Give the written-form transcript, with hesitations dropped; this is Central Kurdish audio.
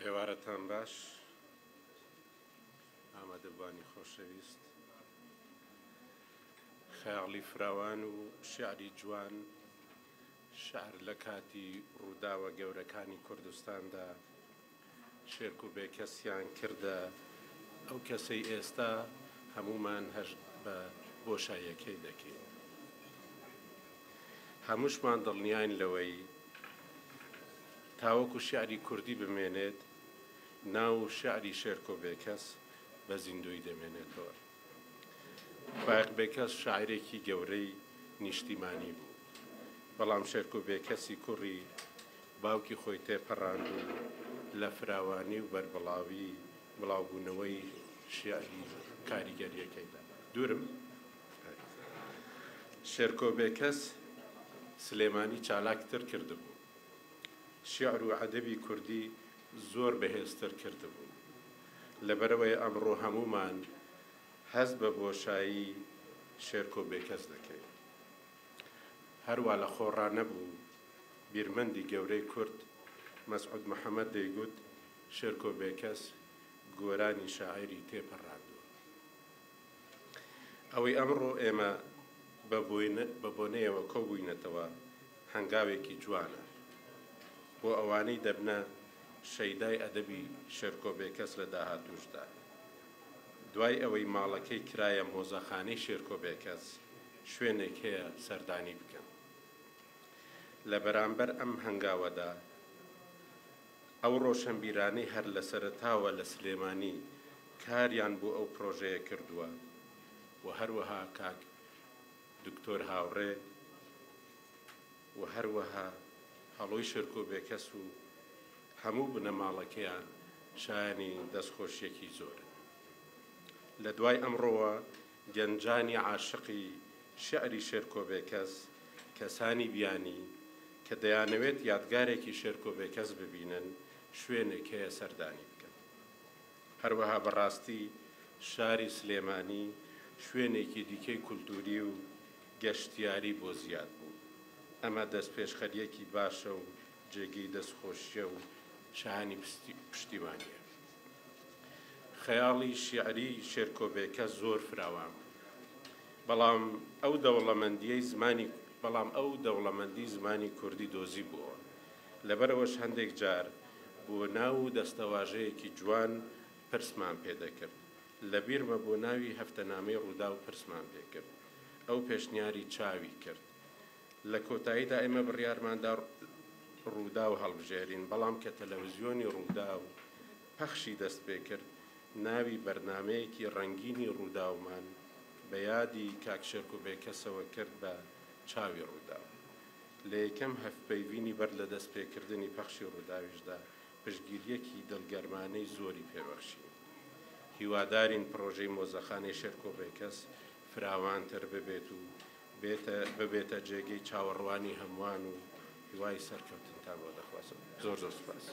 ئێوارەتان باش ئامادەبووانی خۆشەویست. خەیاڵی فراوان و شیعری جوان، شیعر لە کاتی ڕووداوە گەورەکانی کوردستاندا شێرکو بێکەسیان کردە ئەو کەسەی ئێستا هەموومان هەست بە بۆشاییەکەی دەکەین. هەمووشمان دڵنیاین لەوەی تاوەکو شیعری کوردی بمێنێت، ناو و شیعری شێرکۆ بێکەس بە زیندوویی دەمێنێتەوە. فایەق بێکەس شاعیرێکی گەورەی نیشتیمانی بوو، بەڵام شێرکۆ بێکەسی کوڕی باوکی خۆی تێپەڕاند و لە فراوانی و بەربڵاوی بڵاوبوونەوەی شیعری کاریگەرییەکەیدا دوورم. شێرکۆ بێکەس سلێمانی چالاکتر کردبوو، شیعر و ئەدەبی کوردی زۆر بەهێزتر کردبوو. لەبەرئەوەی ئەمڕۆ هەموومان هەست بە بۆشایی شێرکۆ بێکەس دەکەین. هەروا لە خۆڕا نەبوو بیرمەندی گەورەی کورد مەسعود محەمەد دەیگوت شێرکۆ بێکەس گۆرانی شاعیری تێپەڕاندووە. ئەوەی ئەمڕۆ ئێمە بە بۆنەیەوە کۆبووینەتەوە هەنگاوێکی جوانە بۆ ئەوانەی دەبنە شەیدای ئەدەبی شێرکۆ بێکەس لە داهاتووشدا. دوای ئەوەی ماڵەکەی کرایە مۆزەخانەی شێرکۆ بێکەس، شوێنێک هەیە سەردانی بکەن. لە بەرامبەر ئەم هەنگاوەدا، ئەو ڕۆشەنبیرانەی هەر لە سەرەتاوە لە سلێمانی کاریان بۆ ئەو پرۆژەیە کردووە و هەروەها کاک دکتۆر هاوڕێ و هەروەها هەڵۆی شێرکۆ بێکەس و هەموو بنەماڵەکەیان شایانی دەستخۆشیەکی زۆرن. لە دوای ئەمڕۆوە گەنجانی عاشقی شیعری شێرکۆ بێکەس، کەسانی بیانی کە دەیانەوێت یادگارێکی شێرکۆ بێکەس ببینن، شوێنێک هەیە سەردانی بکەن. هەروەها بەڕاستی شاری سلێمانی شوێنێکی دیکەی کولتووری و گەشتیاری بۆ زیاد بوو. ئەمە دەستپێشخەرییەکی باشە و جێگەی دەستخۆشییە و شایانی پشتیوانییە. خەیاڵی شیعریی شێرکۆ بێکەس زۆر فراوان بوو، بەڵام ئەو دەوڵەمەندییەی زمانی بەڵام ئەو دەوڵەمەندی زمانی کوردی دۆزیبووەوە. لەبەرئەوەش هەندێک جار بۆ ناو و دەستەواژەیەکی جوان پرسمان پێ دەکرد. لە بیرمە بۆ ناوی هەفتەنامەی ڕووداو پرسمان پێ کرد. ئەو پێشنیاری چاوی کرد. لە کۆتاییدا ئێمە بڕیارمان دا ڕووداو هەڵبژێرین، بەڵام کە تەلەڤزیۆنی ڕووداو پەخشی دەست پێ کرد، ناوی بەرنامەیەکی ڕەنگینی ڕووداومان بە یادی کاک شێرکۆ بێکەسەوە کرد بە چاوی ڕووداو. لە یەکەم هەڤپەیڤینی بەر لە دەست پێکردنی پەخشی ڕووداویشدا پشتگیرییەکی دڵگەرمانەی زۆری پێ بەخشین. هیوادارین پڕۆژەی مۆزەخانەی شێرکۆ بێکەس فراوانتر ببێت و بێتە ببێتە جێگەی چاوەڕوانی هەمووان و هیوای سەرکەوتنتان بۆ دەخوازم. زۆر زۆر سوپاس.